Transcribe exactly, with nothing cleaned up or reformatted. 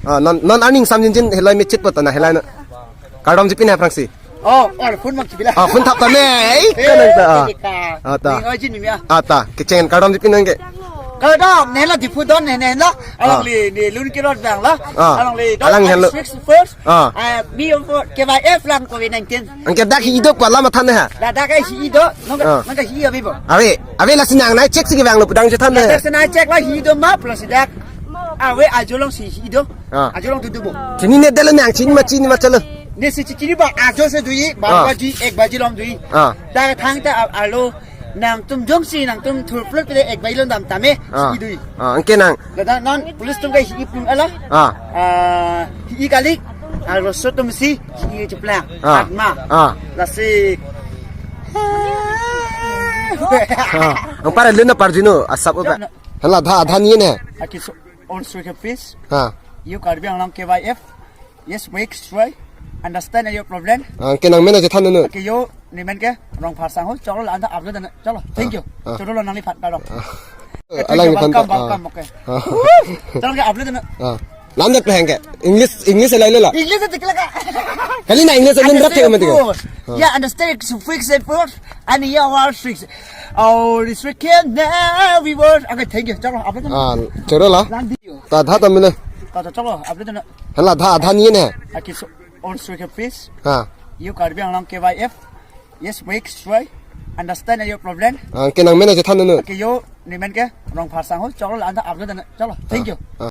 Ah, non, non arning sam jinjin helai mechit poto na helai na. Kardom jipin aphrangsi. Oh, or phone mak chibila. Ah, phone thap tame. Ei, kanang ta. Ah. Ah, ta. Ni oi jin mi ah. Ah, ta. Kecheng kardom jipin nang ke. Kardom, ne la Diphu don ne ne la. Ah. Alangli ne lun kirot bang la. Ah. Alangli don. Alang hello. Six first. Ah. Ah, mi of K Y F lang covid nineteen. Anke dak hi do pala mathan ha. Dak dak hi do. Nong Ah. nong hi abi bo. Ave, ave lasi nang nai check si kevang lo pudang chethan ne. Dak sena check la hi do ma plus dak. Ave ajo along si hi do. Ah. Ajo along tu do bo. Chini ne delo nang chini ma chini ma chalo. Ne si chini ba ajo si do-i, Ah. ba baji, ek baji along do-i. Ah. Dak thangta a- alo nangtum jongsi nangtum thurplot pele ek baji along dam tame Ah. si do-i. Ah, anke nang. Dak non police atum ke hi pun ala. Ah. Ah, hi kali. Arloso atum si hi cheplang. Ah. Atma. Ah. Lasi. Ah. Ang para luna parjino asap upa. Hala dha dha ni ne. Aki so all sweet fish. Ha. You Karbi Anglong K Y F. Yes, wake, try. Understand your problem. Ah, anke nang mena chethan nu. Okay, yo, ni men ke, Rongphar sang ho, cholo la anta upload na, cholo. Thank you. Ah. Cholo lo nangli phat karo. Ah. Thank you, Alang ni phan welcome, ta, ah. welcome, okay. Ah. Cholo ke upload na. Ah. Lam dak pehang ke. English, English lai le la. English te kila ka. Kali na English alin rak the mati ko. Yeah, understand, it's fix it first, and yeah, our tricks. Our restriction now we work. Okay, thank you. Cholo, upload na. Ah, cholo la. Lang di. Ta dha ta mile. Ta ta cholo, upload na. Hala dha dha ni ne. Aki so all sweet fish. Ha. You Karbi Anglong K Y F. Yes, wake, try. Understand your problem. Ah, anke nang mena chethan nu. Okay, yo, ni men ke, Rongphar sang ho, cholo la anta upload na, cholo. Thank you. Ah.